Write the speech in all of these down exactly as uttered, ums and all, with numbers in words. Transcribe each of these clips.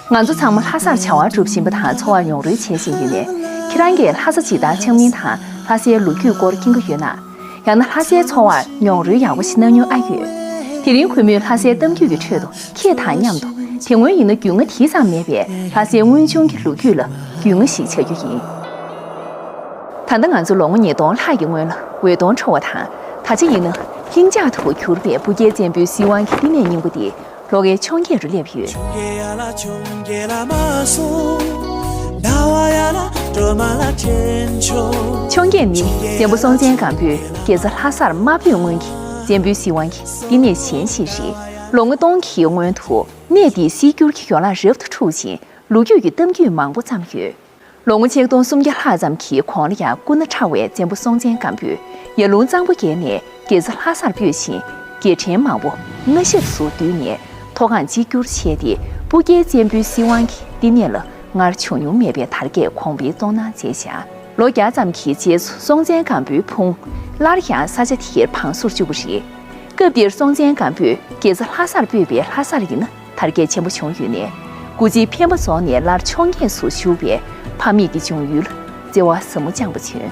ང་ཚོ་ཚང་མ་ལྷ་སར་བྱ་བ་སྒྲུབ་བཞིན་པ་དང་འཚོ་བར་མྱོང་རོལ་བྱེད་བཞིན་ཡོད་ནས། ཁྱེད་རང་གིས་ལྷ་ས་ཇི་ལྟར་འཆམ་མིན་དང་ལྷ་སའི་ལོ་རྒྱུས་སྐོར་མཁྱེན་གྱི་ཡོད་ན། ཡང་ན་ལྷ་སའི་འཚོ་བར་མྱོང་རོལ་ཡག་པོ་ཞིག་གནང་མྱོང་ཨ་ཡོད། དེ་རིང་གུས་མོས་ལྷ་སའི་གཏམ་རྒྱུད་ཀྱི་ཁྲོད་དུ་ཁྱེད་དང་མཉམ་དུ་དེ་སྔོན་ཡིན་ན་རྒྱུས་མངའ་དེ་ཙམ་མེད་པའི་ལྷ་སའི་དངོས་བྱུང་གི་ལོ་རྒྱུས་ལ་རྒྱུས་མངའ་ཞིག་བྱ་རྒྱུ་ཡིན། ད་ལྟ་ང་ཚོ་ལོ་ངོ་ཉིས་སྟོང་ལྷག་གི་སྔོན་ལ་འོད་སྟོང་འཕྲོ་བ་དང་། ད་ཆ་ཡིན་ན་ལྷིང་འཇགས་སུ་གྱུར་པའི་སྤུ་རྒྱལ་བཙན་པོའི་སྲིད་དབང་གི་བསྟི་གནས་རྙིང་པ་དེ་ལྷོ་ཁའི་འཕྱོངས་རྒྱས་རུ་སླེབས་ཡོད། འཕྱོངས་རྒྱས་ནི་བཙན་པོ་སྲོང་བཙན་སྒམ་པོས་རྒྱལ་ས་ལྷ་སར་དམའ་འབེབས་སྔོན་གྱི་བཙན་པོའི་སྲིད་དབང་གི་བསྟི་གནས་གཞན་ཞིག་རེད། ལོ་ངོ་སྟོང་གི་སྔོན་དུ་གནས་འདིའི་སྲིད་འགྱུར་གྱི་ཡོ་ལང་རབ་ཏུ་འཁྲུག་ཅིང་ལོ་རྒྱུས་ཀྱི་གཏམ་རྒྱུད་མང་པོ་བརྩམས་ཡོད། ལོ་ངོ་ཆིག་སྟོང་སུམ་བརྒྱ་ལྷག་ཙམ་གྱི་གོང་ལ་ཡང་སྐུ་ན་ཕྲ་བའི་བཙན་པོ་སྲོང་བཙན་སྒམ་པོས་ཡར་ཀླུང་གཙང་པོ་བརྒལ་ནས་རྒྱལ་ས་ལྷ་སར་སྤོས་ཤིང་རྒྱལ་ཕྲན་མང་པོ་མངའ་ཞབས་སུ་བསྡུས་ནས་མཐོ་སྒང་གཅིག་གྱུར་བྱས་ཏེ་སྤུ་རྒྱལ་བཙན་པོའི་སྲིད་དབང་གི་བསྟི་གནས་ལ་སྔར་བྱུང་མྱོང་མེད་པའི་དར་རྒྱས་གོང་འཕེལ་གཏོང་གནང་མཛད་བཞག་ལོ་བརྒྱ་ཙམ་གྱི་རྗེས་སུ་སྲོང་བཙན་སྒམ་པོའི་ཕུང་སླར་ཡང་ས་ཆ་དེར་བང་བཟོར་བཅུག་པ་རེད། སྐབས་དེར་སྲོང་བཙན་སྒམ་པོས་རྒྱལ་ས་ལྷ་སར་སྤོས་པའི་ལྷ་སར་ཡིན་ན་དར་རྒྱས་ཆེན་པོ་བྱུང་ཡོད་ནས། སྐུ་ཚེའི་འཕེན་པ་རྫོགས་ནས་སླར་འཕྱོངས་རྒྱས་སུ་ཞུགས་པའི་ཕ་མེས་ཀྱི་འབྱུང་ཡུལ་ལ་བརྩེ་བ་ཟབ་མོ་བཅངས་པ་བྱོན།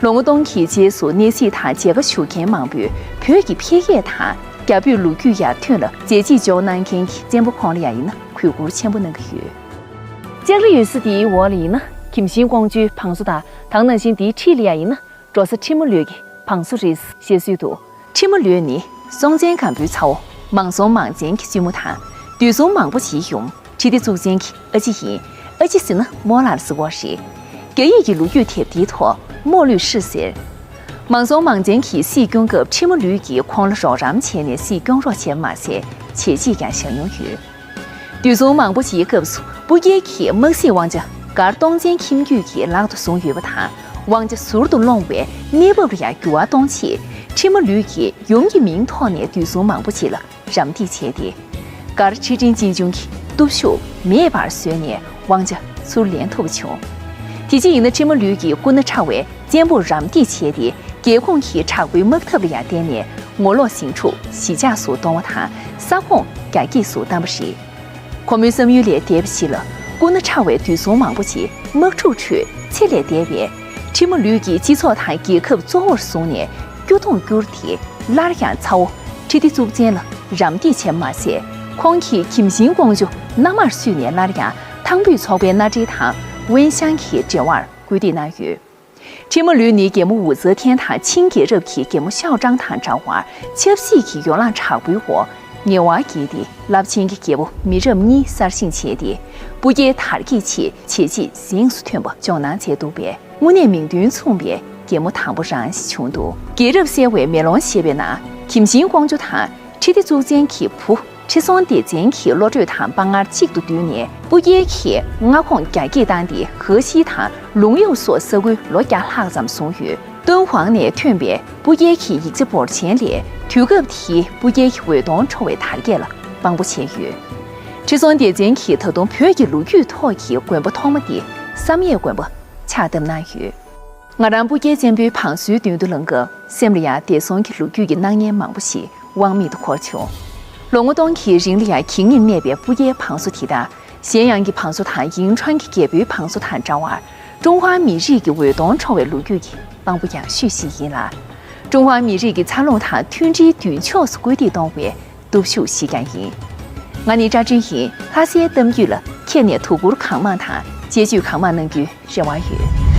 ལོ་ངོ་སྟོང་གི་རྗེས་སུ་གནས་གཟིགས་དང་མཇལ་ཁ་ཞུ་མཁན་མང་པོས་བོད་ཀྱི་འཕེལ་རྒྱས་དང་རྒྱ་བོད་ལོ་རྒྱུས་ཡར་ཐོན་ལ་མཛད་རྗེས་འཇོག་གནང་མཁན་གྱི་བཙན་པོ་ཁོང་ལ་ཡང་ཡིན་ན་གུས་བཀུར་ཆེན་པོ་གནང་གི་ཡོད། ལྕགས་རི་ཡོད་ས་དེའི་འོག་ལ་ཡིན་ན་གིམ་ཤིང་ཀོང་ཇོའི་བང་བཟོ་དང་། ད་ག་ནང་བཞིན་དེའི་འཁྲིས་ལ་ཡང་ཡིན་ན། འབྲོ་ས་ཁྲི་མོ་ལོད་ཀྱི་བང་བཟོ་རེད། ཞེས་གསུངས་འདུག་ཁྲི་མོ་ལོད་ནི་སྲོང་བཙན་སྒམ་པོའི་ཚ་བོ་མང་སྲོང་མང་བཙན་གྱི་བཙུན་མོ་དང་། དུས་སྲོང་མང་པོ་ཅིའི་ཡུམ་ཁྲི་ལྡེ་གཙུག་བཙན་གྱི་ཨ་ཅེ་ཡིན། ཨ་ཅེ་ཟེར་ན་རྨོ་ལགས་ཟེར་བ་རེད། རྒྱ་ཡིག་གི་ལོ་རྒྱུས་དེབ་དེའི་ཐོག་རྨོ་ལོད་ཧྲི་ཟེར། མང་སྲོང་མང་བཙན་གྱིས་སྲིད་སྐྱོང་སྐབས་ཁྲི་མོ་ལོད་ཀྱིས་ཁོང་ལ་རོགས་རམ་བྱས་ནས་སྲིད་སྐྱོང་རོགས་བྱས་མ་ཟད་བྱས་རྗེས་ཀྱང་བཞག་མྱོང་ཡོད། དུས་སྲོང་མང་པོ་ཞིག་གི་སྐབས་སུ་སྤུ་རྒྱལ་གྱི་དམག་སྲིད་དབང་ཆ་མགར་སྟོང་བཙན་ཁྱིམ་རྒྱུད་ཀྱིས་ལག་ཏུ་བཟུང་ཡོད་པ་དང་། དབང་ཆ་ཟུར་དུ་སློང་བའི་གནས་བབ་ལ་ཡང་འགྱུར་བ་གཏོང་ཆེད་ཁྲི་མོ་ལོད་ཀྱིས་ཡུམ་གྱི་མིང་ཐོག་ནས་དུས་སྲོང་མང་པོ་ཞིག་ལ་རམ་འདེགས་བྱས་ཏེ། མགར་ཁྲི་ཕྲན་གཅེན་གཅུང་གི་སྟོབས་ཤུགས་མེད་པར་བཟོས་ནས་དབང་ཆ་ཚུར་ལེན་ཐུབ་པ་བྱུང་། དེ་རྗེས་ཡིན་ན་ཁྲི་མོ་ལོད་ཀྱིས་སྐུ་ན་ཕྲ་བའི་བཙན་པོར་རམ་འདེགས་བྱས་ཏེ། རྒྱལ་ཁོངས་ཀྱི་དྲག་པོའི་དམག་འཐབ་ལ་ཡང་བརྟེན་ནས་ངོ་ལོག་ཟིང་འཁྲུག་ཞི་འཇགས་སུ་གཏོང་བ་དང་། ས་ཁོངས་རྒྱ་སྐྱེད་སུ་བཏང་བ་རེད། ཁོ་མོའི་བསམ་ཡུལ་ལས་འདས་པ་ཞིག་ལ། སྐུ་ན་ཕྲ་བའི་དུས་སྲོང་མང་པོ་ཞིག་དམག་འཁྲུག་ཁྲོད་ཚེ་ལས་འདས་པས། ཁྲི་མོ་ལོད་ཀྱིས་སྤྱི་ཚོགས་དང་རྒྱལ་ཁབ་གཙོ་བོར་བཟུང་ནས་སྐྱོ་གདུང་བསྐྱུར་ཏེ། སླར་ཡང་ཚ་བོ་ཁྲི་ལྡེ་གཙུག་བཙན་ལ་རམ་འདེགས་བྱས་མ་ཟད། ཁོང་གིས་གིམ་ཤིང་ཀོང་ཇོ་མནའ་མར་བསུས་ནས་སླར་ཡང་ཐང་འབུད་ཚོགས་པའི་མནའ་འབྲེལ་དང་དབེན་ཞང་གི་འབྲེལ་བར་སྐུལ་འདེད་གནང་ཡོད། ཁྲི་མོ་ལོད་ནི་རྒྱལ་མོ་ཝུའུ་ཙེ་ཐེན་དང་ཆིང་རྒྱལ་རབས་ཀྱི་རྒྱལ་མོ་ཤའོ་ཀྲང་དང་འདྲ་བར་ཆབ་སྲིད་ཀྱི་ཡོ་ལང་དྲག་པོའི་འོག་ངལ་བ་བརྒྱལ་ཏེ། རླབས་ཆེན་གྱི་རྒྱལ་པོ་མི་རབས་གཉིས་གསར་བཞེངས་བྱས་ཏེ། སྤུ་རྒྱལ་དར་རྒྱས་ཆེད་བྱས་རྗེས་གཟེངས་སུ་ཐོན་པ་འཇོག་གནང་མཛད་འདུག་པས། དངོས་གནས་མིང་དོན་མཚུངས་པའི་རྒྱལ་མོ་དང་པོ་རང་ཞིག་བྱུང་འདུག་རྒྱལ་རབས་གསལ་བའི་མེ་ལོང་ཞེས་པའི་ནང་གིམ་ཤིང་ཀོང་ཇོ་དང་། ཁྲི་ལྡེ་གཙུག་བཙན་གྱི་བུ་ཁྲི་སྲོང་ལྡེ་བཙན་གྱི་བློ་གྲོས་དང་དཔའ་ངར་གཅིག་ཏུ་བསྡུས་ནས། སྤུ་རྒྱལ་གྱི་མངའ་ཁོངས་རྒྱ་སྐྱེད་བཏང་སྟེ། གྷ་ཤིས་དང་ལུང་གཡོག་སོགས་ས་ཁུལ་ལོ་བརྒྱ་ལྷག་ཙམ་བཟུང་ཡོད། ཏུན་ཧོང་ནས་ཐོན་པའི་སྤུ་རྒྱལ་གྱི་ཡིག་ཆ་འབོར་ཆེན་ལས། དུས་སྐབས་དེའི་སྤུ་རྒྱལ་གྱི་འོད་སྟོང་འཕྲོ་བའི་དར་རྒྱས་ལ་དཔང་པོ་བྱས་ཡོད། ཁྲི་སྲོང་ལྡེ་བཙན་གྱིས་ད་དུང་བོད་ཀྱི་ལོ་རྒྱུས་ཐོག་གི་དགོན་པ་ཐོག་མ་དེ་བསམ་ཡས་དགོན་པ་ཕྱག་བཏབ་གནང་ཡོད། ང་རང་སྤུ་རྒྱལ་བཙན་པོའི་བང་སོའི་མདུན་དུ་ལངས་སྐབས། སེམས་ལ་ཡང་འདས་སོང་གི་ལོ་རྒྱུས་ཀྱི་སྣང་བརྙན་མང་པོ་ཞིག་དབང་མེད་དུ་འཁོར་བྱུང་། ལོ་ངོ་སྟོང་གི་རིང་ལ་ཡང་གད་སྙིགས་མེད་པའི་སྤུ་རྒྱལ་བང་སོ་དེ་དང་། གཞན་ཡང་གི་བང་སོ་དང་ཡིང་ཁྲོན་གྱི་རྒྱལ་པོའི་བང་སོ་དང་འདྲ་བར། ཀྲུང་ཧྭ་མི་རིགས་ཀྱི་འོད་སྟོང་འཕྲོ་བའི་ལོ་རྒྱུས་ཀྱི་དཔང་པོ་ཡག་ཤོས་ཤིག་ཡིན་ལ། ཀྲུང་ཧྭ་མི་རིགས་ཀྱི་འཚར་ལོངས་དང་མཐུན་སྒྲིལ་མདུན་ཕྱོགས་སུ་སྐུལ་འདེད་གཏོང་བའི་སྟོབས་ཤུགས་ཤིག་ཀྱང་ཡིན། ང་ནི་ཀྲ་ཀྲིན་ཡིན། ལྷ་སའི་གཏམ་རྒྱུད་ལ་ཁྱེད་ནས་དོ་ཁུར་གང་མང་དང་དཔྱད་བརྗོད་གང་མང་གནང་རྒྱུའི་རེ་བ་ཡོད།